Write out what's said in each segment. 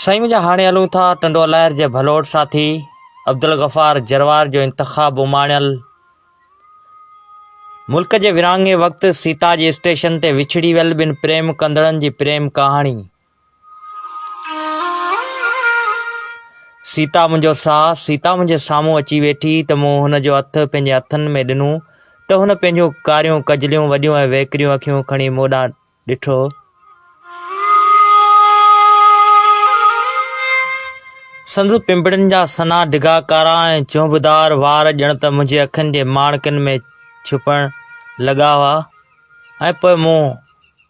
سائين منهنجا هاڻي هلون ٿا ٽنڊو الهيار جي ڀلوڙ ساٿي عبدالغفار جروار جو انتخاب اماڻيل ملڪ جي ورهاڱي وقت سيتا جي اسٽيشن تي وڇڙي ويل ٻن پريم ڪندڙن جي پريم ڪهاڻي. سيتا منهنجو ساهه، سيتا منهنجي سامهون اچي ويٺي ته مون هن جو هٿ پنهنجي هٿن ۾ ڏنو ته هن پنهنجون ڪاريون ڪجليون وڏيون ۽ ويڪريون اکيون کڻي مون ڏانهن ڏٺو. سندس پنبڻين جا سنها ڊگها ڪارا ۽ چهنبدار وار ڄڻ ته منهنجي اکين جي ماڻڪن ۾ ڇپڻ لڳا هئا ۽ پوء مون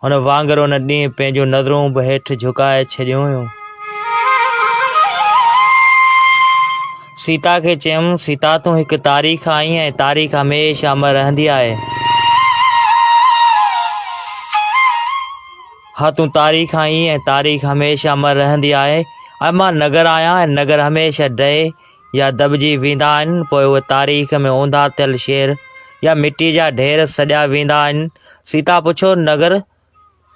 هن وانگر ان ڏينهن پنهنجون نظرون به هيٺ جهڪائي ڇڏيون هيون. سيتا کي چيم، سيتا تون هڪ تاريخ آهين ۽ تاريخ هميشه امر رهندي آهي. ها تون تاريخ آهين ۽ تاريخ هميشه امر رهندي آهي ۽ مان نگر آهيان ۽ نگر هميشه ڊهي يا دٻجي ويندا آهن پوء اهي تاريخ ۾ اونڌا ٿيل شعر يا مٽي جا ڍير سڏيا ويندا آهن. سيتا پڇيو، نگر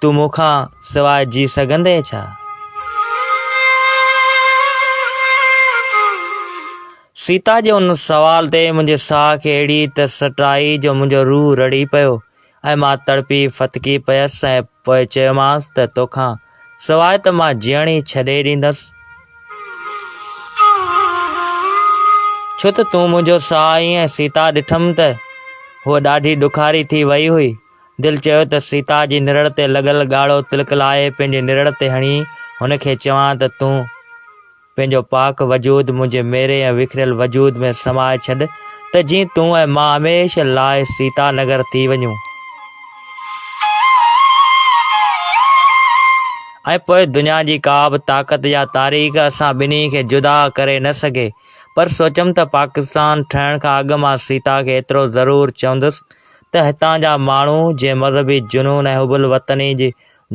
تون مون کان سواء جي سگهندين ڇا؟ سيتا جي ان سوال تي منهنجي ساهه کي اهڙي ته سٽ آئي جو منهنجو روح رڙي پيو ۽ مان تڙپي ڦٿڪي پيس ۽ پوء چيومانس ته توکان سواء ته مان جيئڻ ئي ڇڏي ڏيندس. ڇو ته تون منهنجو ساهه آهين ۽ سيتا ڏٺم ته هوء ڏاڍي ڏکاري ٿي وئي هئي. دل چيو ته سيتا جي نرڙ تي لڳل ڳاڙهو تلڪ لاهي پنهنجي نرڙ تي هڻي هن کي چوان ته تون پنهنجو پاڪ وجود منهنجي ميري ۽ وکريل وجود ۾ سمائي ڇڏ ته جيئن تون ۽ مان هميشه لاء سيتا نگر ٿي وڃون. ۽ پوء دنيا جي ڪا به طاقت يا تاريخ اسان ٻنهي کي جدا ڪري نه سگهي. پر سوچيم ته پاڪستان ٺهڻ کان اڳ مان سيتا کي ايترو ضرور چوندس ته هتان جا ماڻهو جنهن مذهبي جنون ۽ حب الوطني جي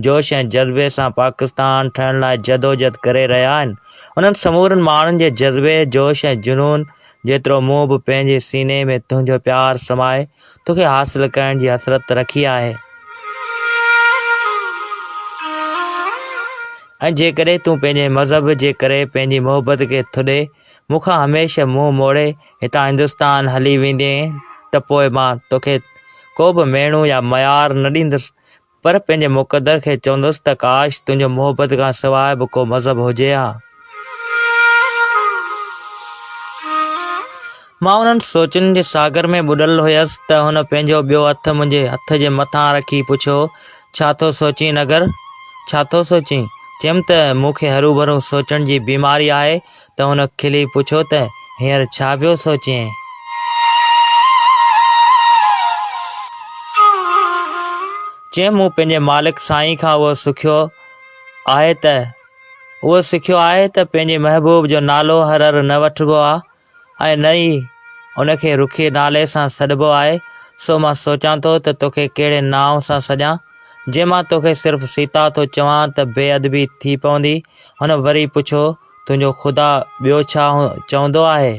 جوش ۽ جذبي سان پاڪستان ٺهڻ لاء جدوجھد ڪري رهيا آهن، انهن سمورن ماڻهن جي جذبي، جوش ۽ جنون جيترو مون به پنهنجي سيني ۾ تنهنجو پيار سمائي توکي حاصل ڪرڻ جي حسرت رکي آهي. ۽ جيڪڏهن تون پنهنجي مذهب جي ڪري پنهنجي محبت کي ٿڏي مون کان هميشه منهن موڙي هتان هندستان هلي ويندين ته پوء مان توکي ڪو به ميڻو يا ميار نه ڏيندس، پر پنهنجي مقدر کي چوندس ته ڪاش تنهنجو محبت کان سواء به ڪو مذهب هجي ها. مان انهن سوچن جي ساگر ۾ ٻڏل هيس ته هن پنهنجو ٻيو هٿ منهنجي هٿ جي مٿان رکي پڇيو، ڇا ٿو سوچين نگر؟ ڇا ٿو سوچين؟ چيم ته مون کي هروڀرو سوچڻ جي بيماري آهي ته هن کلي پڇيو ته هينئر ڇا پيو سوچين؟ چيم مون پنهنجي مالڪ سائين کان اهو سکيو آهي ته اهو سکيو آهي ته پنهنجي محبوب جو نالو هر هر نه وٺبو آ ۽ نه ئي ان کي رکي نالي سان سڏبو آهي، سو مان سوچان ٿو ته توکي ڪهڙي نانء سان سڏيان. جي مان توکي صرف سيتا ٿو چوان ته بي ادبي ٿي پوندي. هن وري پڇيو، تنهنجو خدا ٻيو ڇا چوندو آهي؟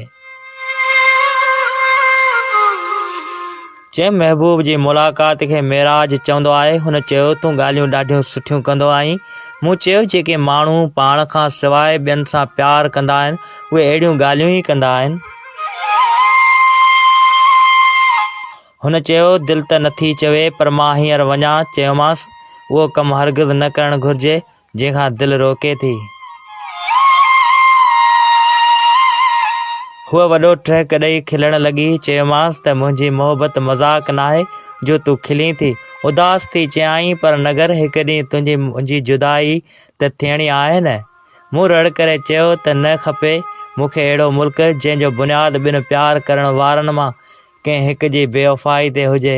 چيم، محبوب جي ملاقات کي معراج چوندو آهي. هن چيو، تون ڳالهيون ڏاڍيون سٺيون ڪندو آهين. مون چيو، جيڪي ماڻهو پاڻ کان سواء ٻين سان پيار ڪندا آهن، اهي اهڙيون ڳالهيون ئي ڪندا آهن. هن چيو، دل ته نٿي چوي، پر مان هينئر وڃان. چيومانس، اهو ڪم هرگز نه ڪرڻ گهرجي. جنهن کان دل روڪي ٿي. هوء وڏو ٽهڪ ڏئي کلڻ لڳي. چيومانس ته منهنجي محبت مذاق ناهي جو تون کلين ٿي. اداس ٿي چيائين پر نگر هڪ ڏينهن تنهنجي منهنجي جدائي ته ٿيڻي آهي نه؟ مون رڙ ڪري چيو ته نه کپي مون کي اهڙو ملڪ جنهن جو بنياد ٻن پيار ڪرڻ وارن مان ڪنهن هڪ جي بيوفائي تي هجي.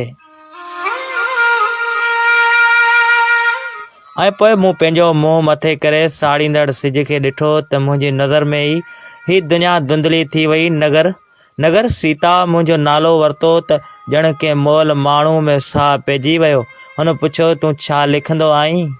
۽ پوء مون پنهنجو منهن مٿي ڪري ساڙيندڙ سج کي ڏٺو ته منهنجي نظر ۾ ئي هي دنيا ڌنڌلي ٿي وئي. نگر، نگر سيتا منهنجو نالو ورتو ته ڄڻ ڪنهن مئل ماڻهوء ۾ ساهه پئجي ويو. هن پڇيو، تون ڇا لکندو آهين؟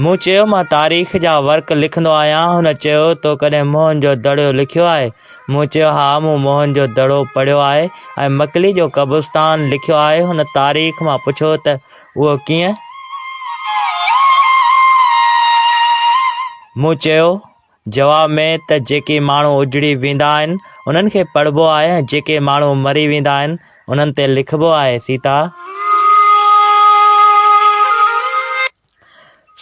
مون چيو، مان تاريخ جا ورق لکندو آهيان. هن چيو، تو ڪڏهن موهن جو دڙو لکيو آهي؟ مون چيو، ها، مون موهن جو دڙو پڙهيو آهي ۽ مڪلي جو قبرستان لکيو آهي. هن تاريخ مان پڇيو ته اهو ڪيئن؟ مون چيو جواب ۾ ته جيڪي ماڻهو اجڙي ويندا آهن، انهن کي پڙهبو آهي ۽ جيڪي ماڻهو مري ويندا آهن، انهن تي لکبو آهي. سيتا!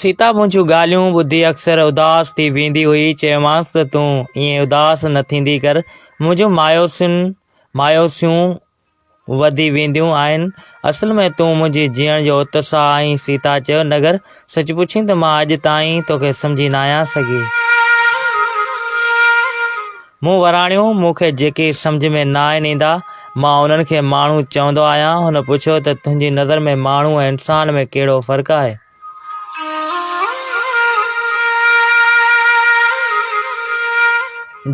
سيتا منهنجون ڳالهيون ٻڌي اڪثر اداس ٿي ويندي هئي. چيومانس ته تون ائين اداس نه ٿيندي ڪر، منهنجون مايوسين مايوسيون وڌي وينديون آهن. اصل ۾ تون منهنجي جيئڻ جو اتساهه آهين. سيتا چيو، نگر، سچ پڇين ته مان اڄ تائين توکي سمجهي ناهيان سگهي. مون وراڻيو، مون کي جيڪي سمجهه ۾ ناهن ايندا، مان انهن کي ماڻهو چوندو آهيان. هن پڇيو ته تنهنجي نظر ۾ ماڻهو ۽ انسان ۾ ڪهڙو فرق آهي؟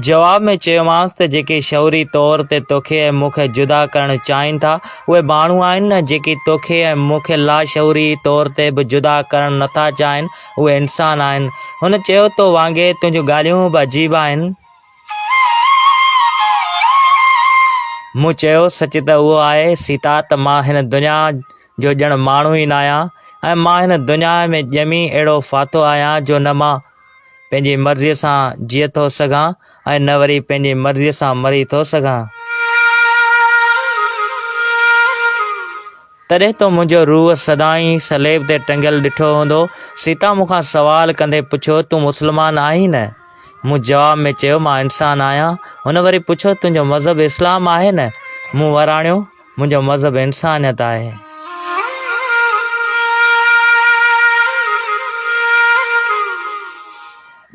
جواب ۾ چيومانس ته جيڪي شعوري طور تي توکي ۽ مون کي جدا ڪرڻ چاهين ٿا، اهي ماڻهو آهن ۽ جيڪي توکي ۽ مون کي لاشعوري طور تي به جدا ڪرڻ نٿا چاهين، اهي انسان آهن. هن چيو تو وانگي تنهنجون ڳالهيون به عجيب آهن. مون چيو سچ ته اهو آهي سيتا ته مان هن دنيا جو ڄڻ ماڻهو ئي ناهيان ۽ مان هن دنيا ۾ ڄمي اهڙو ڦاٿو آهيان جو نه مان پنهنجي مرضيء سان جيئي ٿو سگهان ۽ نه وري پنهنجي مرضيء سان مري ٿو سگهان. تڏهن تو منهنجو روح سدائين صليب تي ٽنگيل ڏٺو هوندو. سيتا مون کان سوال ڪندي پڇيو، تون مسلمان آهين نه؟ مون جواب ۾ چيو، مان انسان آهيان. هن وري پڇيو، تنهنجو مذهب اسلام آهي نه؟ مون وراڻيو، منهنجو مذهب انسانيت آهي.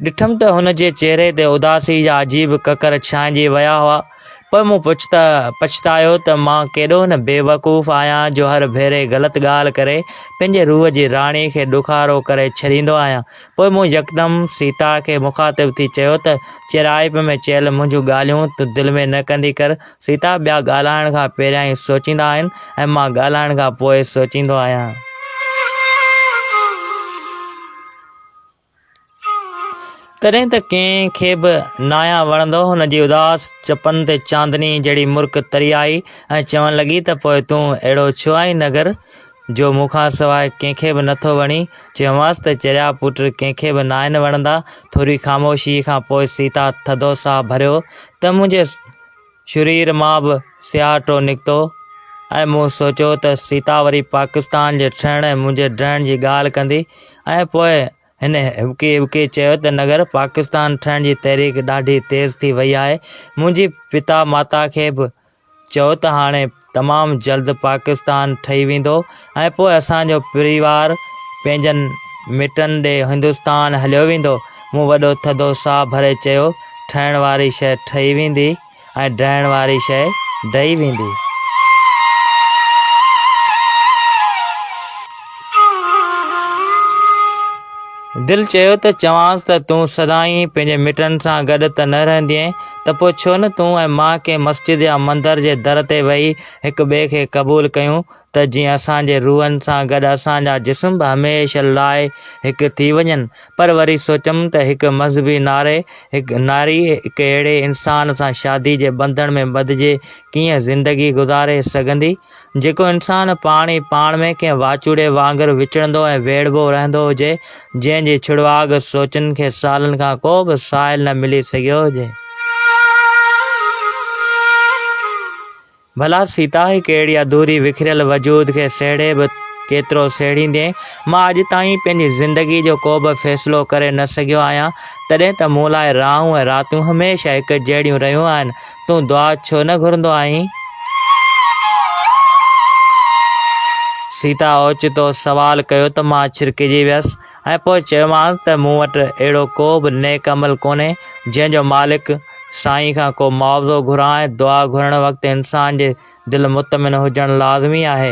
ڏٺم ته هن جي چهري تي اداسي جا عجيب ڪڪر ڇانئجي ويا هئا. پوء مون پڇتايو ته مان ڪيڏو نه بيوقوف آهيان جو هر ڀيري غلط ڳالهه ڪري پنهنجي روح جي راڻي کي ڏکارو ڪري ڇڏيندو آهيان. پوء مون يڪدم سيتا کي مخاطب ٿي چيو ته چريائپ ۾ چيل منهنجون ڳالهيون تون دل ۾ نه ڪندي ڪر. سيتا ٻيا ڳالهائڻ کان پهريائين سوچيندا آهن ۽ مان ڳالهائڻ کان پوء سوچيندو آهيان. تڏهن ته ڪنهن کي به ناهيان وڻندو. هن جي اداس چپن تي چاندني جهڙي مرڪ تري آئي ۽ چوڻ لڳي ته پوء تون اهڙو ڇو آهين نگر، جو مون کان سواء ڪنهن کي به نٿو وڻين. چيومانس ته چريا پٽ ڪنهن کي به ناهن وڻندا. ٿوري خاموشيء کان پوء سيتا ٿڌو ساهه ڀريو ته منهنجي شرير مان به سياٽو نڪتو ۽ مون سوچيو ته سيتا وري پاڪستان جي ٺهڻ ۽ منهنجي ڊهڻ جي ڳالهه ڪندي ۽ پوء هن هٻڪي هٻڪي چيو ته نگر، پاڪستان ٺهڻ جي تحريڪ ڏاڍي تيز ٿي وئي آهي. منهنجي پتا ماتا کي به چئو ته هاڻي تمام جلد پاڪستان ٺهي ويندو ۽ پوء اسان جو پريوار پنهنجن مٽن ڏي هندستان هليو ويندو. مون وڏو ٿڌو ساهه ڀري چيو، ٺهڻ واري شيء ٺهي ويندي ۽ ڊهڻ واري شيء ڊهي ويندي. دل چيو ته چوانس ته تون سدائين پنهنجي مٽن سان گڏ ته نه رهندينء ته پوء ڇو نه تون ۽ مان ڪنهن مسجد يا مندر جي در تي ويهي هڪ ٻئي کي قبول ڪيون ته جيئن اسان جي روحن سان گڏ اسان جا جسم به هميشه لاء هڪ ٿي وڃن. پر وري سوچيم ته هڪ مذهبي ناري هڪ ناري هڪ اهڙي انسان سان شادي جي ٻنڌڻ ۾ ٻڌجي ڪيئن زندگي گذاري سگهندي، جيڪو انسان پاڻ ئي پاڻ ۾ ڪنهن واچوڙي وانگر وچڙندو ۽ ويڙهبو رهندو هجي، جنهن جي ڇڙواڳ سوچن کي سالن کان ڪو به ساحل نه ملي سگهيو هجي. ڀلا سيتا هڪ اهڙي اڌوري وکريل وجود کي سهيڙي به ڪيترو سهيڙيندين؟ مان اڄ تائين پنهنجي زندگي جو ڪو به فيصلو ڪري نه سگهيو آهيان، تڏهن ته مون لاء راهون ۽ راتيون هميشه هڪ جهڙيون رهيون آهن. تون دعا ڇو نه گهرندو آهين؟ سيتا اوچتو سوال ڪيو ته مان ڇرڪجي ويس ۽ پوء چيومانس ته مون وٽ اهڙو ڪو به نيڪ عمل ڪونهي، جنهن جو مالڪ سائين کان ڪو معاوضو گهران ۽ دعا گهرڻ وقت انسان جي دل مطمئن هجڻ لازمي آهي.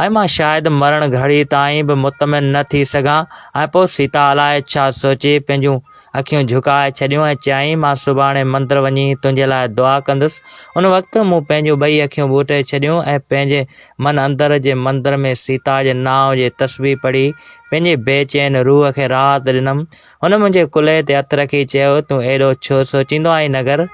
۽ مان شايد مرڻ گهڙي تائين به مطمئن نه ٿي سگهان. ۽ پوء سيتا الائي ڇا سوچي پنهنجون اکيون جهڪائي ڇڏيون ۽ چيائين، مان سڀاڻي مندر وڃي تنهنجي لاء دعا ڪندس. ان وقت مون پنهنجون ٻئي اکيون ٻوٽي ڇڏيون ۽ پنهنجي من اندر جي مندر ۾ سيتا جي نانء جي تسبيح پڙهي پنهنجي بي چين روح کي راحت ڏنم. هن منهنجي ڪلهي تي هٿ رکي چيو، تون ايڏو ڇو سوچيندو آهين نگر؟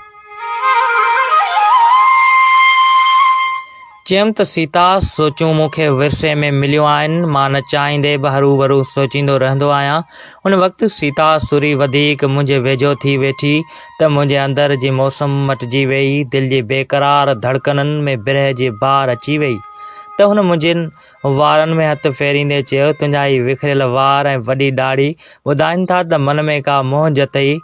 چيم ته سيتا، سوچون مون کي ورثي ۾ مليون آهن، مان نه چاهيندي به هروڀرو سوچيندو رهندو آهيان. ان وقت سيتا سري وڌيڪ منهنجي ويجهو ٿي ويٺي ته منهنجي اندر جي موسم مٽجي ويئي، دل جي بيقرار ڌڙڪنن ۾ برهه جي بار اچي ويئي ته هن منهنجن وارن ۾ هٿ ڦيريندي چيو، تنهنجا هي وکريل وار ۽ وڏي ڏاڙهي ٻڌائين ٿا ته من ۾ ڪا منهن جتئي.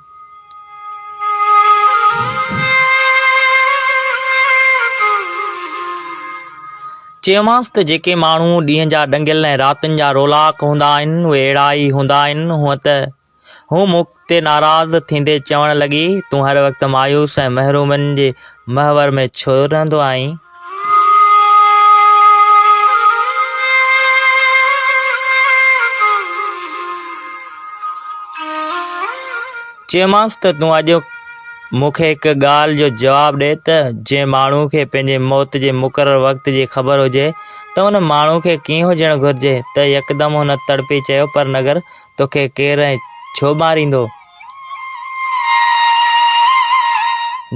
چيومانس ته جيڪي ماڻهو ڏينهن جا ڏنگيل ۽ راتين جا رولاڪ هوندا آهن، اهي اهڙا ئي هوندا آهن. هونء ته هوء مون تي ناراض ٿيندي چوڻ لڳي، تون هر وقت مايوس ۽ محرومين جي محور ۾ ڇو رهندو آهين؟ چيومانس ته تون اڄ مون کي هڪ ڳالهه جو جواب ڏي ته جنهن ماڻهوء کي پنهنجي موت جي مقرر وقت جي خبر هجي ته ان ماڻهوء کي ڪيئن هجڻ گهرجي؟ ته يڪدم هن تڙپي چيو، پر نگر، توکي ڪير ۽ ڇو ماريندو؟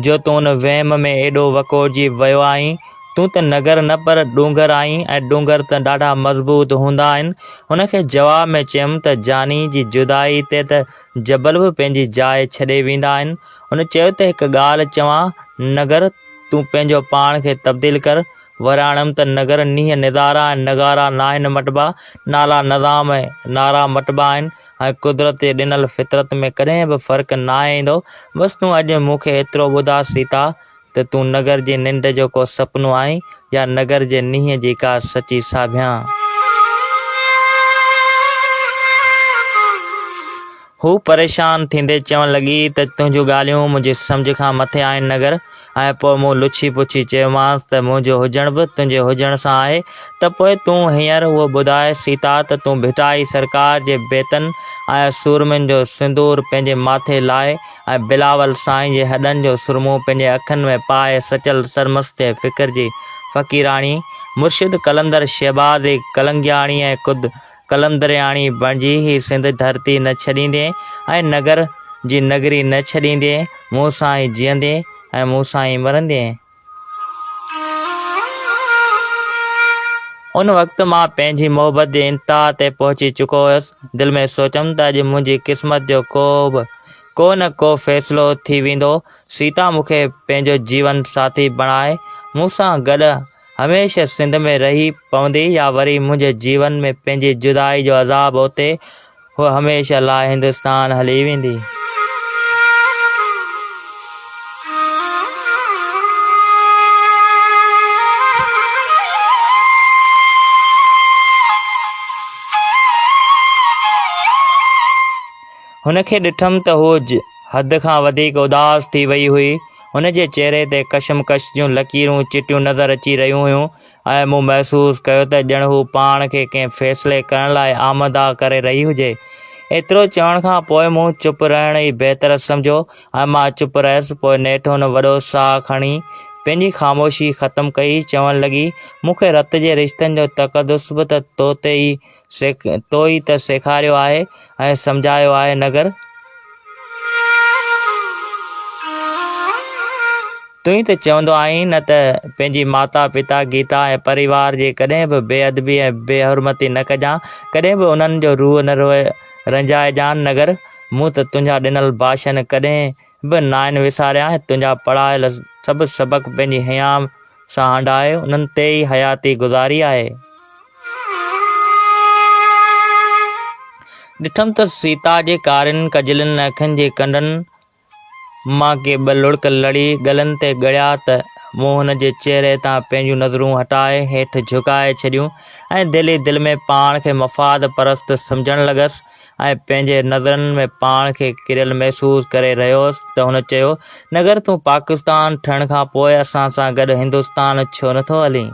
جو تون ان وهم ۾ ايڏو وڪوڙجي ويو آهين. تون ته نگر نه پر ڏونگر آهين ۽ ڏونگر ته ڏاڍا مضبوط هوندا آهن. هن کي جواب ۾ چيم ته جاني جي جدائي تي ته جبل به پنهنجي جاء ڇڏي ويندا آهن. هن چيو ته هڪ ڳالهه چوان نگر، تون پنهنجو پاڻ کي تبديل ڪر. وراڻيم ته نگر نينهن نظارا ۽ نغارا ناهن مٽبا، نالا نظام ۽ نعرا مٽبا آهن ۽ قدرت جي ڏنل فطرت ۾ ڪڏهن به فرق ناهي ايندو. بس تون اڄ مون کي ايترو ٻڌاء سيتا ته تون نگر جي ننڊ جو ڪو سپنو آهين يا نگر جي نينهن جي ڪا سچي ساڀيان؟ هوء پريشان ٿيندي چوڻ لڳي ته تنهنجون ڳالهيون منهنجي سمجهه کان مٿي آهن نگر! ۽ پوء مون لڇي پڇي چيومانس ته منهنجو هجڻ به تنهنجي هجڻ سان آهي ته پوء تون هينئر اهو ٻڌاء سيتا ته تون ڀٽائي سرڪار جي بيتن ۽ سورمين جو سندور پنهنجي ماٿي لائي ۽ بلاول سائين جي هڏن جو سرمو پنهنجي اکين ۾ پائي سچل سرمست جي فڪر جي فقيراڻي، مرشد قلندر شهباز جي ڪلنگياڻي ۽ خود قلندرياڻي بڻجي هي سنڌ ڌرتي نه ڇڏيندين ۽ نگر جي نگري نه ڇڏيندين، مون سان ئي جيئندين ۽ مون سان ئي مرندين. ان وقت مان پنهنجي محبت جي انتها تي پهچي چڪو هيس. دل ۾ سوچيم ته اڄ منهنجي قسمت جو ڪو به ڪو نه ڪو فيصلو ٿي ويندو. سيتا مون کي پنهنجو جيون ساٿي بڻائي مون سان گڏ هميشه سنڌ ۾ رهي پوندي يا وري منهنجي جيون ۾ پنهنجي جدائي جو عذاب اوتي هوء هميشه لاء هندستان هلي ويندي. هن کي ڏٺم ته هوء حد کان وڌيڪ اداس ٿي وئي هئي. هن جي چهري تي ڪشمڪش جون لڪيرون چٽيون نظر اچي رهيون هيون. ۽ مون محسوس ڪيو ته ڄڻ هو پاڻ کي ڪنهن فيصلي ڪرڻ لاء آماده ڪري رهي هجي. ايترو چوڻ کان پوء مون چپ رهڻ ئي بهتر سمجهيو ۽ مان چپ رهيس. پوء نيٺ هن وڏو ساهه کڻي پنهنجي خاموشي ختم ڪئي. چوڻ لڳي، مون کي رت جي رشتن جو تقدس به ته تو تي ئي تو ئي ته سيکاريو آهي ۽ سمجهايو آهي نگر! تون ئي ته چوندو آهين نه ته پنهنجي ماتا پتا، گيتا ۽ پريوار جي ڪڏهن به بي ادبي ۽ بي حرمتي نه ڪجان، ڪڏهن به انهن جو روح نه رنجائجان نگر! مون ته تنهنجا ڏنل ڀاشن ڪڏهن به ناهن وساريا ۽ تنهنجا پڙهايل سڀ سبق پنهنجي هيانء سان هنڊائي انهن تي ئي حياتي گذاري آهي. ڏٺم ته سيتا جي ڪارين ڪجلين اکين جي ڪنڊن مان ڪي ٻه لڙڪ لڙي ڳلن تي ڳڙيا ته مون هن جي چهري تان پنهنجون نظرون هٽائي هيٺ جهڪائي ڇڏيون ۽ دل ئي دل ۾ پاڻ کي مفاد پرست سمجهڻ لڳس. ۽ پنهنجي نظرن ۾ پاڻ کي ڪريل محسوس ڪري رهيو هوس ته هن چيو، نگر تون پاڪستان ٺهڻ کان پوء اسان سان گڏ هندستان ڇو نه ٿو هلين؟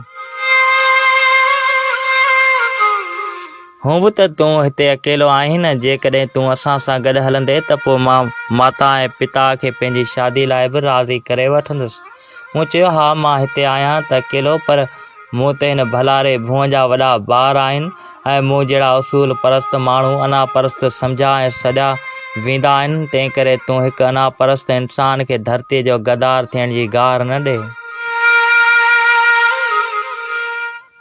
هونء به ته تون هتي اڪيلو آهين نه، جيڪڏهن تون اسان سان گڏ هلندين ته پوء مان ماتا ۽ پتا کي پنهنجي شادي لاء به راضي ڪري وٺندس. مون چيو، ها مان هتي آهيان ته اڪيلو پر مون تي هن ڀلاري ڀونء جا وڏا بار آهن ۽ مون جهڙا اصول پرست ماڻهو انا پرست سمجهيا ۽ سڏيا ويندا آهن، تنهنڪري تون هڪ انا پرست انسان کي ڌرتيء جو غدار ٿيڻ جي گار نه ڏي.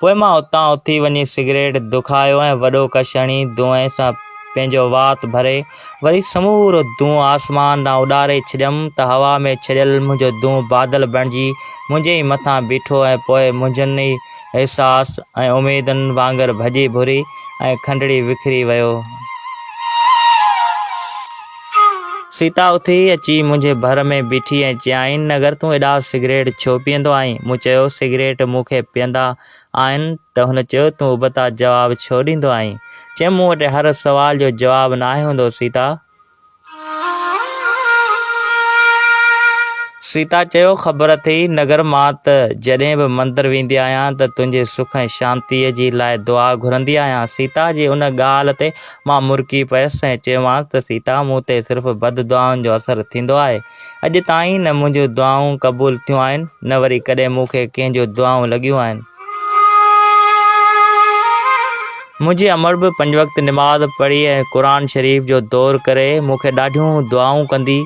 پوء مان اتان اٿي وڃي سگريٽ دکايو ۽ وڏو ڪش هڻي دونهين سان پنهنجو وات ڀري وري سمورو دونهون آسمان ڏانهن اڏاري ڇڏيم ته هوا ۾ ڇڏيل منهنجو دونهون بادل بڻجي منهنجي ئي مٿان بيٺو ۽ پوء منهنجن ئي احساس ۽ اميدن وانگر ڀڄي ڀري ۽ کنڊڙي وکري ويو. سيتا اٿي اچي منهنجي ڀر ۾ بيٺي ۽ چيائين، نگر تون ايڏا سگريٽ ڇو پيئندو آهين؟ مون چيو، سگريٽ مون کي پيئندا آهن ته هن چيو، تون ابتا جواب ڇو ڏيندو آهين؟ چيم، مون وٽ هر سوال جو جواب ناهي هوندو سيتا. سيتا چيو، خبر اٿئي نگر مان ته جڏهن به مندر ويندي آهيان ته تنهنجي سک ۽ شانتيء جي لاء دعا گهرندي آهيان. سيتا جي ان ڳالهه تي مان مرڪي پيس ۽ چيومانس ته سيتا مون تي صرف بد دعائن جو اثر ٿيندو آهي. اڄ تائين نه منهنجون دعائون قبول ٿيون آهن نه وري ڪڏهن مون کي ڪنهن جون دعائون لڳيون آهن. منهنجي امڙ به پنج وقت نماز پڙهي ۽ قرآن شريف جو دور ڪري مون کي ڏاڍيون دعائون ڪندي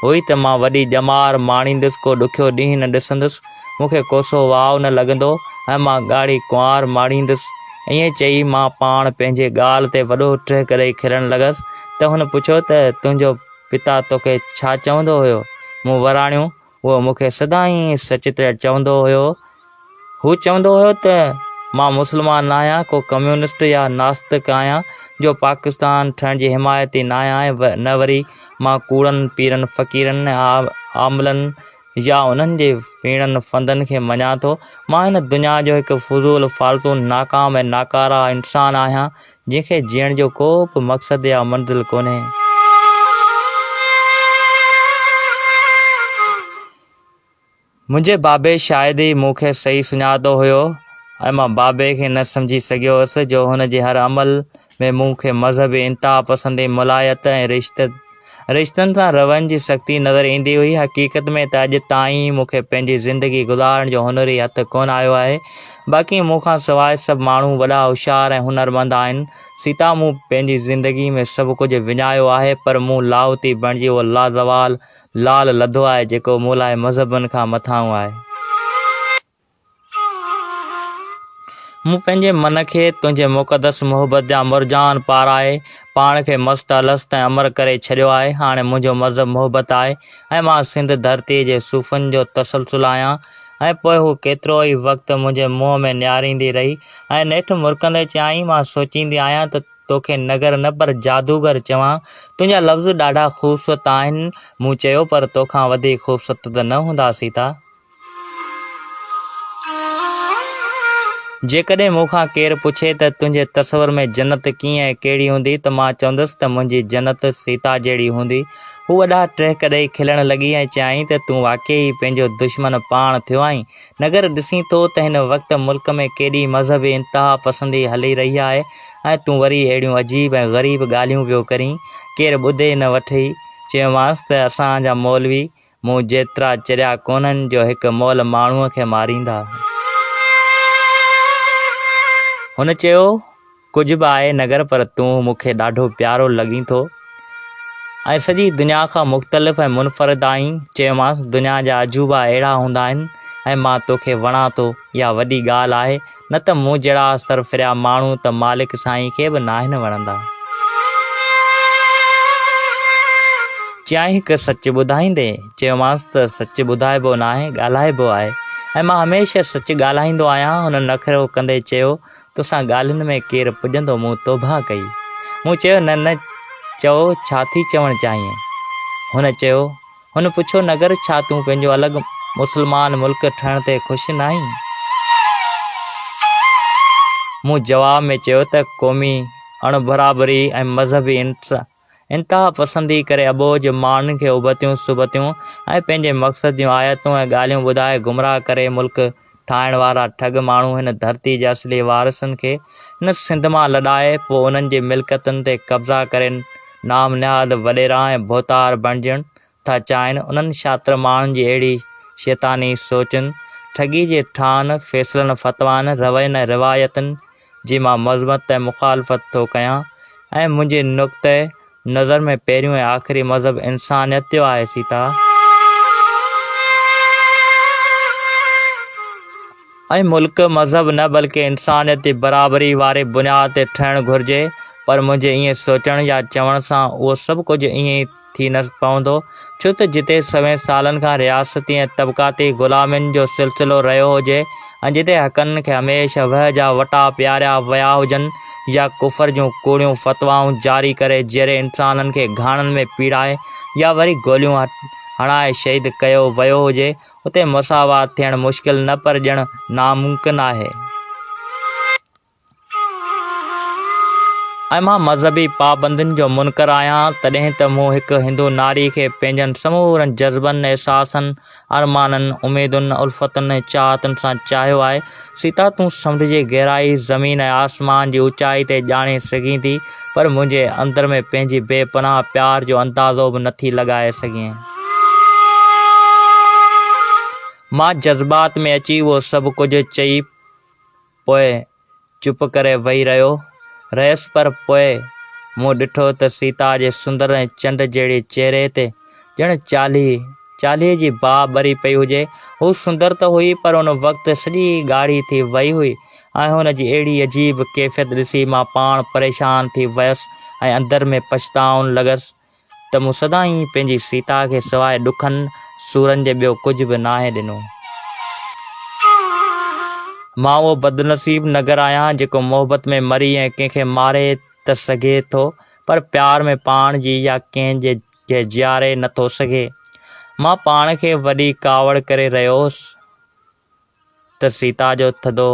هئي ته مان وڏي ڄمار ماڻيندس ڪو ڏکيو ڏينهن نه ڏسندس. مون کي ڪوسو واء نه لڳندو ۽ مان ڳاڙهي ڪنوار ماڻيندس. ائين چئي مان پاڻ پنهنجي ڳالهه تي وڏو ٽهڪ ڏئي کلڻ لڳس ته هن پڇيو ته تنهنجو پتا توکي ڇا چوندو هيو؟ مون وراڻيو، اهو مون کي سدائين سچ ته چوندو هيو. هو چوندو هيو ته مان مسلمان ناهيان، ڪو ڪميونسٽ يا ناستڪ آهيان جو پاڪستان ٺهڻ جي حمايتي ناهيان ۽ نه وري مان ڪوڙن پيرن فقيرن ۽ عاملن يا انهن جي ڦيڻن ڦندن کي مڃان ٿو. مان هن دنيا جو هڪ فضول، فالتو، ناڪام ۽ ناڪاره انسان آهيان، جنهن کي جيئڻ جو ڪو به مقصد يا منزل ڪونهي. منهنجي بابي شايد ئي مون کي صحيح سڃاتو هيو ۽ مان بابي کي نه سمجهي سگهيو هوس جو هن جي هر عمل ۾ مون کي مذهبي انتهاپسندي، ملائيت ۽ رشتن سان روين جي سختي نظر ايندي هئي. حقيقت ۾ ته اڄ تائين مون کي پنهنجي زندگي گذارڻ جو هنر ئي هٿ ڪونه آيو آهي. باقي مون کان سواء سڀ ماڻهو وڏا هوشيار ۽ هنرمند آهن. سيتا مون پنهنجي زندگي ۾ سڀ ڪجهه وڃايو آهي پر مون لاهوتي بڻجي اهو لازوال لال لڌو آهي جيڪو مون لاء مذهبن کان مٿانهون آهي. مون پنهنجي من کي تنهنجي مقدس محبت جا مرجان پارائي پاڻ کي مست الست ۽ امر ڪري ڇڏيو آهي. هاڻي منهنجو مذهب محبت آهي ۽ مان سنڌ ڌرتيء جي صوفن جو تسلسل آهيان. ۽ پوء هوء ڪيترو ئي وقت منهنجي منهن ۾ نهاريندي رهي ۽ نيٺ مرڪندي چيائين، مان سوچيندي آهيان ته توکي نگر نه پر جادوگر چوان. تنهنجا لفظ ڏاڍا خوبصورت آهن. مون چيو، پر توکان وڌيڪ خوبصورت ته نه هوندا سيتا. جيڪڏهن مون کان ڪير پڇي ته تنهنجي تصور ۾ جنت ڪيئن ۽ ڪهڙي هوندي ته مان چوندس ته منهنجي جنت سيتا جهڙي هوندي. هوء وڏا ٽهڪ ڏئي کلڻ لڳي ۽ چيائين ته تون واقعي ئي پنهنجو دشمن پاڻ ٿيو آهين. نگر ڏسين ٿو ته هن وقت ملڪ ۾ ڪيڏي مذهبي انتها پسندي هلي رهي آهي ۽ تون وري اهڙيون عجيب ۽ غريب ڳالهيون پيو ڪرين. ڪير ٻڌي نه وٺئي. چيومانس ته اسان جا مولوي مون جيترا چريا ڪونهن جو هڪ مئل ماڻهوء کي ماريندا. هن چيو، ڪجهه به آهي نگر پر تون مون کي ڏاڍو پيارو لڳين ٿو ۽ سڄي دنيا کان مختلف ۽ منفرد آهين. چيومانس، دنيا جا عجوبا اهڙا هوندا آهن ۽ مان توکي وڻان ٿو، اها وڏي ڳالهه آهي. نه ته مون جهڙا سرڦريا ماڻهو ته مالڪ سائين کي به ناهن وڻندا. چيائين هڪ سچ ٻڌائيندين؟ چيومانس ته سچ ٻڌائبو ناهي، ڳالهائبو آهي ۽ مان هميشه سچ ڳالهائيندو آهيان. هن نخرو ڪندي چيو، توسان ڳالهين ۾ ڪير پڄندو، مون توبهه ڪئي. مون چيو، نه نه چئو ڇا ٿي چوڻ چاهين؟ هن چيو. هن پڇيو، نگر ڇا تون پنهنجو الڳ مسلمان ملڪ ٺهڻ تي خوش ناهين؟ مون جواب ۾ چيو ته قومي اڻبرابري ۽ مذهبي انتهاپسندي ڪري اٻوجهه ماڻهن کي ابتيون سبتيون ۽ پنهنجي مقصد جون آيتون ۽ ڳالهيون ٻڌائي گمراهه ڪري ملڪ ٺاهڻ وارا ٺڳ ماڻهو هن ڌرتي جي اصلي وارثن کي هن سنڌ مان لڏائي پوء انهن جي ملڪيتن تي قبضا ڪري نام نهاد وڏيرا ۽ ڀوتار بڻجڻ ٿا چاهين انهن شاطر ماڻهن جي اهڙي شيطاني سوچن، ٺڳي جي ٺاهن، فيصلن، فتوائن، روين ۽ روايتن جي مان مذمت ۽ مخالفت ٿو ڪيان ۽ منهنجي نقطه نظر ۾ پهريون ۽ آخري مذهب انسانيت جو آهي سيتا. ۽ ملڪ مذهب نه بلڪه انسانيت جي برابري واري بنياد تي ٺهڻ گهرجي پر منهنجي ائين سوچڻ يا چوڻ سان اهو سڀ ڪجهه ائين ئي ٿي نه پوندو ڇو ته جتي سوين سالن کان رياستي ۽ طبقاتي غلامين جو سلسلو رهيو هجي ۽ جتي حقن کي هميشه وهه جا وٽا پياريا ويا هجن يا ڪفر جون ڪوڙيون فتوائون جاري ڪري جيئري انسانن کي گهاڻن ۾ پيڙائي يا وري گوليون هڻائي شهيد ڪيو ويو هجي اتي مساوات ٿيڻ مشڪل نه پر ڄڻ ناممڪن آهي. ۽ مان مذهبي پابندين جو منڪر آهيان، تڏهن ته مون هڪ هندو ناري کي پنهنجن سمورن جذبن، احساسن، ارمانن، اميدن، الفتن ۽ چاهتن سان چاهيو آهي. سيتا، تون سمنڊ جي گهرائي، زمين ۽ آسمان جي اوچائي تي ڄاڻي سگهين ٿي، پر منهنجي اندر ۾ پنهنجي بي پناهه پيار جو اندازو به نٿي لڳائي سگهين. مان جذبات ۾ اچي اهو سڀ ڪجهه چئي پوء چپ ڪري ويهي رهيو رهيس پر پوء مون ڏٺو ته سيتا جي سندر ۽ چنڊ جهڙي چهري تي ڄڻ چاليهي جي باهه ٻري پئي هجي. هوء سندر ته هئي پر ان وقت سڄي ڳاڙهي ٿي وئي هئي ۽ هن جي اهڙي عجيب ڪيفيت ڏسي مان پاڻ پريشان ٿي ويس ۽ اندر ۾ پڇتائڻ لڳس ته مون سدائين پنهنجي سيتا کي سواء ڏکن سورن جي ٻيو ڪجهه به ناهي ڏنو. مان اهو بدنصيب نگر آهيان جيڪو محبت ۾ مري ۽ ڪنهن کي ماري ته سگهي ٿو پر پيار ۾ پاڻ جي يا ڪنهن جي کي جياري نه ٿو سگهي. مان پاڻ کي وڏي ڪاوڙ ڪري رهيو هوس. ته سيتا جو ٿڌو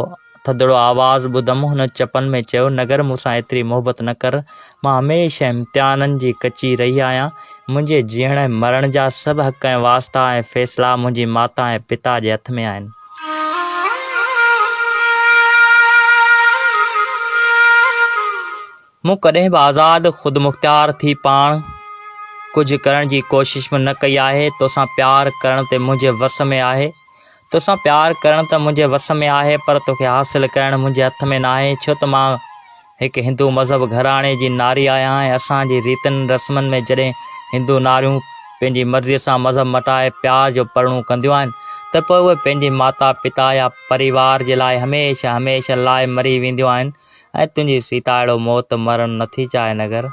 ٿڌڙو آواز ٻڌم. هن چپن ۾ چيو، نگر مون سان ايتري محبت نه ڪر. مان هميشه امتحانن جي ڪچي رهي آهيان. منهنجي جيئڻ ۽ مرڻ جا سڀ حق ۽ واسطا ۽ فيصلا منهنجي ماتا ۽ پتا جي هٿ ۾ آهن. مون ڪڏهن به آزاد، خودمختيار ٿي پاڻ ڪجهه ڪرڻ جي ڪوشش به نه ڪئي آهي. توسان پيار ڪرڻ ته منهنجي وس ۾ آهي. توسان پيار ڪرڻ ته منهنجي وس ۾ آهي پر توکي حاصل ڪرڻ منهنجي هٿ ۾ ناهي ڇو ته مان هڪ هندو مذهب گهراڻي جي ناري آهيان ۽ اسان جي ريتن رسمن ۾ جڏهن هندو ناريون پنهنجي مرضيء سان مذهب مٽائي پيار جو پرڻو ڪنديون آهن ته پوء اهي پنهنجي ماتا پتا يا پريوار جي لاء هميشه هميشه لاء مري وينديون آهن ۽ تنهنجي سيتا اهڙو موت مرڻ نٿي چاهي نگر.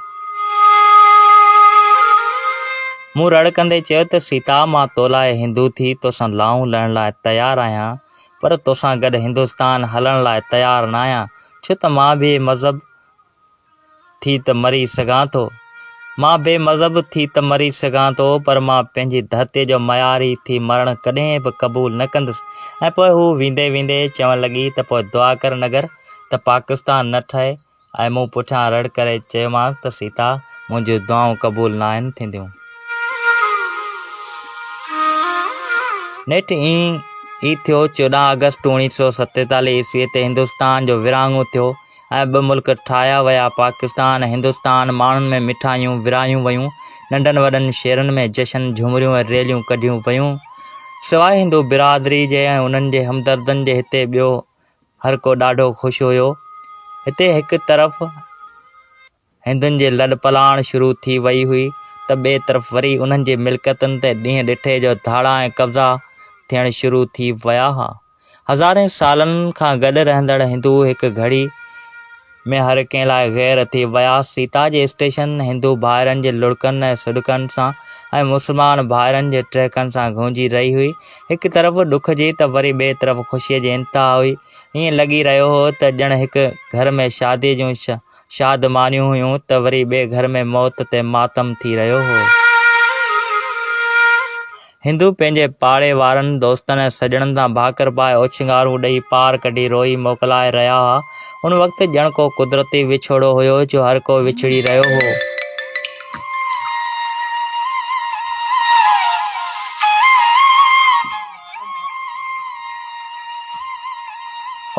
مون رڙ ڪندي چيو ته سيتا مان تو لاء هندو ٿي توسان لانئون لهڻ لاء تيار آهيان پر توسان گڏ هندستان هلڻ لاء تيار ناهيان ڇو ته مان بي مذهب ٿي ته مري سگهان ٿو مان بي مذهب ٿي ته مري سگهان ٿو پر مان پنهنجي ڌرتيء جو معياري ٿي مرڻ ڪڏهن به قبول نه ڪندس ۽ پوء هوء ويندي ويندي چوڻ لڳي ته پوء دعا ڪر نگر ته پاڪستان نه ٺهي ۽ مون پٺيان رڙ ڪري چيومانس ته سيتا منهنجون دعائون قبول ناهن ٿينديون. نيٺ ائين ئي ٿيو 14 آگسٽ 1947 عيسويء تي هندستان جو ورهاڱو ٿيو ۽ ٻه ملڪ ٺاهيا ويا پاڪستان ۽ هندستان ماڻهن ۾ مٺايون ورهايون ويون ننڍن وڏن شهرن ۾ جشن جهومريون ۽ ريليون ڪڍيون ويون سواء هندو برادري جي ۽ انهن جي همدردن جي هتي ٻيو هر ڪو ڏاڍو خوش هيو. هتي هڪ طرف هندن جي لڏپلاڻ شروع ٿي وئي هئي ته ٻئي طرف وري انهن جي ملڪيتن تي ڏينهن ڏٺي جو ڌاڙا ۽ قبضا ٿيڻ شروع ٿي ويا ها. هزارين سالن کان گڏ رهندڙ هندو هڪ گهڙي ۾ هر ڪنهن لاء غير ٿي ويا. سيتا جي اسٽيشن هندو ڀائرن جي لڙڪن ۽ سڏڪن سان ۽ مسلمان ڀائرن جي ٽهڪن سان گونجي رهي هئي. هڪ طرف ڏک جي ته وري ٻئي طرف خوشيء جي انتها هئي. ائين لڳي رهيو هو ته ڄڻ هڪ گهر ۾ شاديء جون شادمانيون هيون ته وري ٻئي گهر ۾ موت تي ماتم ٿي رهيو هو. هندو پنهنجي پاڙي وارن، دوستن ۽ سڄڻن سان ڀاڪر پائي اوڇنگارون ڏئي پار ڪڍي روئي موڪلائي رهيا هئا. ان وقت ڄڻ ڪو قدرتي وڇوڙو هيو جو هر ڪو وڇڙي رهيو هو.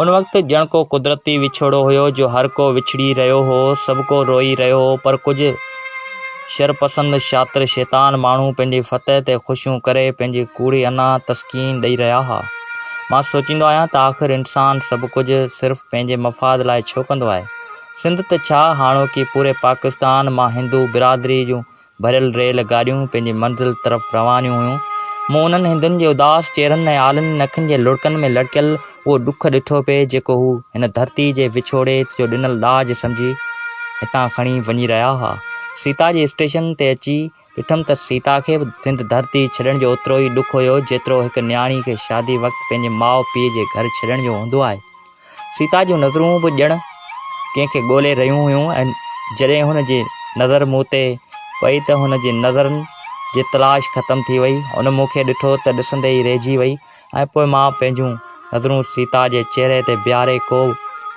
ان وقت ڄڻ ڪو قدرتي وڇوڙو هيو جو هر ڪو وڇڙي رهيو هو، سڀ ڪو روئي رهيو هو، پر ڪجهه شرپسند شاطر شيطان ماڻهو پنهنجي فتح تي خوشيون ڪري پنهنجي ڪوڙي انا تسڪين ڏئي رهيا هئا. مان سوچيندو آهيان ته آخر انسان سڀ ڪجهه صرف پنهنجي مفاد لاء ڇو ڪندو آهي؟ سنڌ ته ڇا هاڻوڪي پوري پاڪستان مان هندو برادري جون ڀريل ريل گاڏيون پنهنجي منزل طرف روانيون هيون. مون انهن هندن جي اداس چهرن ۽ آلن اکين جي لڙڪن ۾ لڙڪيل اهو ڏک ڏٺو پئي، جيڪو هو هن ڌرتي جي وڇوڙي جو ڏنل ڏاج سمجهي هتان کڻي وڃي رهيا هئا. سيتا جي اسٽيشن تي اچي ڏٺم ته سيتا کي به سنڌ ڌرتي ڇڏڻ جو اوترو ئي ڏک هيو، جيترو هڪ نياڻي کي شادي وقت پنهنجي ماء پيء جي گهر ڇڏڻ جو هوندو آهي. سيتا جون نظرون به ڄڻ ڪنهن کي ڳولي رهيون هيون ۽ جڏهن هن جي نظر مون تي پئي ته هن جي نظرن جي تلاش ختم ٿي وئي. هن مون کي ڏٺو ته ڏسندي ئي رهجي وئي ۽ پوء مان پنهنجون نظرون سيتا جي چهري تي بيهاري ڪو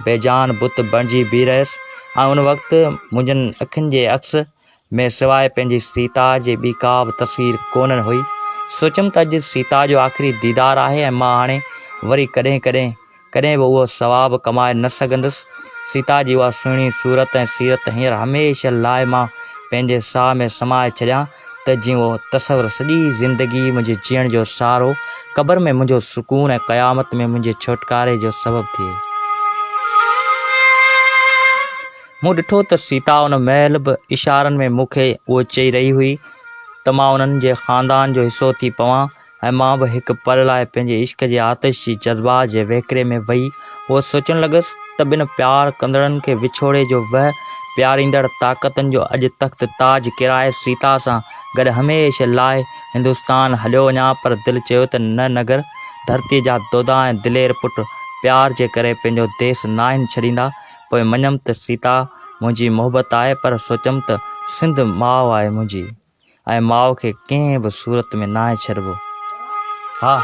بيجان بت بڻجي بيهي رهيس ۽ ان وقت منهنجن اکين جي عڪس ۾ سواء پنهنجي سيتا جي ٻي ڪا به تصوير ڪونه هئي. سوچيم ته اڄ سيتا جو آخري ديدار آهي ۽ مان هاڻي وري ڪڏهن ڪڏهن ڪڏهن به اهو ثواب ڪمائي نه سگهندس. سيتا جي اها سهڻي صورت ۽ سيرت هينئر هميشه لاء مان پنهنجي ساهه ۾ سمائي ڇڏيان ته جيئن اهو تصور سڄي زندگي منهنجي جيئڻ جو سهارو، قبر ۾ منهنجو سڪون ۽ قيامت ۾ منهنجي ڇوٽڪاري جو سبب ٿئي. مون ڏٺو ته سيتا ان مهل به اشارن ۾ مون کي اهو چئي رهي هئي ته مان انهن جي خاندان جو حصو ٿي پوان ۽ مان به هڪ پل لاء پنهنجي عشق جي آتش جي جذبات جي وهڪري ۾ وهي اهو سوچڻ لڳس ته ٻن پيار ڪندڙن کي وڇوڙي جو وهه پياريندڙ طاقتن جو اڄ تخت تاج ڪيرائي سيتا سان گڏ هميشه لاء هندستان هليو وڃان پر دل چيو ته نه نگر ڌرتيء جا دودا ۽ دلير پٽ پيار جي ڪري پنهنجو ديس ناهن ڇڏيندا پوء مڃيم ته سيتا منهنجي محبت آهي پر سوچيم ته سنڌ ماء آهي منهنجي ۽ ماء کي ڪنهن به صورت ۾ ناهي ڇڏبو. ها!